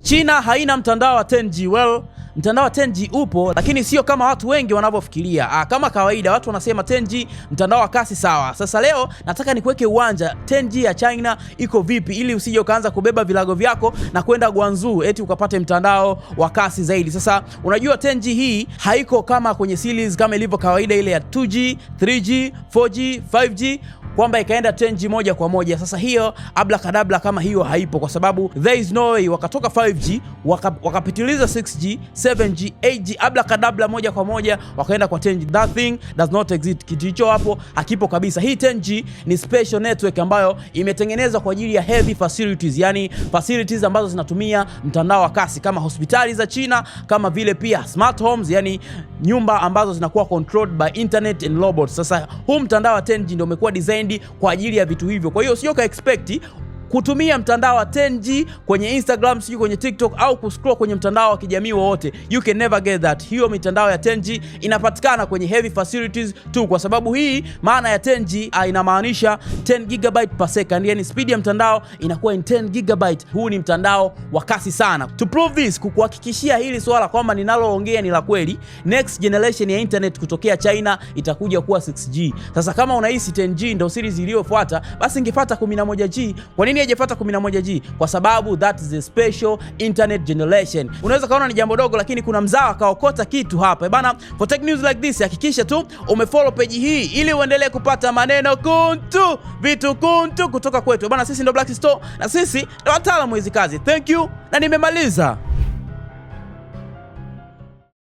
China haina mtandao wa 10G. Well, mtandao wa 10G upo, lakini sio kama watu wengi wanavyofikiria. Kama kawaida watu wanasema 10G mtandao wa kasi, sawa. Sasa leo nataka nikuweke uwanja 10G ya China iko vipi, ili usije ukaanza kubeba vilago vyako na kwenda Guangzhou eti ukapate mtandao wa kasi zaidi. Sasa unajua 10G hii haiko kama kwenye series kama ilivyo kawaida ile ya 2G, 3G, 4G, 5G kwamba ikaenda 10G moja kwa moja. Sasa hiyo abracadabra kama hiyo haipo, kwa sababu there is no way wakatoka 5G wakapitiliza 6G, 7G, 8G, abracadabra moja kwa moja wakaenda kwa 10G. That thing does not exist. Kitu hicho hapo hakipo kabisa. Hii 10G ni special network ambayo imetengenezwa kwa ajili ya heavy facilities, yani facilities ambazo zinatumia mtandao wa kasi kama hospitali za China, kama vile pia smart homes, yani nyumba ambazo zinakuwa controlled by internet and robots. Sasa huu mtandao wa 10G ndio umekuwa designed kwa ajili ya vitu hivyo. Kwa hiyo sio ka expect kutumia mtandao wa 10G kwenye Instagram, sijui kwenye TikTok au kuscroll kwenye mtandao wa kijamii wowote. You can never get that. Hiyo mitandao ya 10G inapatikana kwenye heavy facilities tu, kwa sababu hii maana ya 10G inamaanisha 10 gigabyte per second, yani speed ya mtandao inakuwa in 10 gigabyte. Huu ni mtandao wa kasi sana. To prove this, kukuhakikishia hili swala kwamba ninaloongea ni la kweli, next generation ya internet kutokea China itakuja kuwa 6G. Sasa kama unahisi 10G ndio series iliyofuata, basi ingefuata 11G. Kwa nini haijafuata 11G? Kwa sababu that is a special internet generation. Unaweza kaona ni jambo dogo, lakini kuna mzawa kaokota kitu hapa bana. For tech news like this, hakikisha tu umefollow page hii ili uendelee kupata maneno kuntu, vitu kuntu kutoka kwetu bana. Sisi ndo Black Store na sisi ndo wataalamu hizi kazi. Thank you na nimemaliza.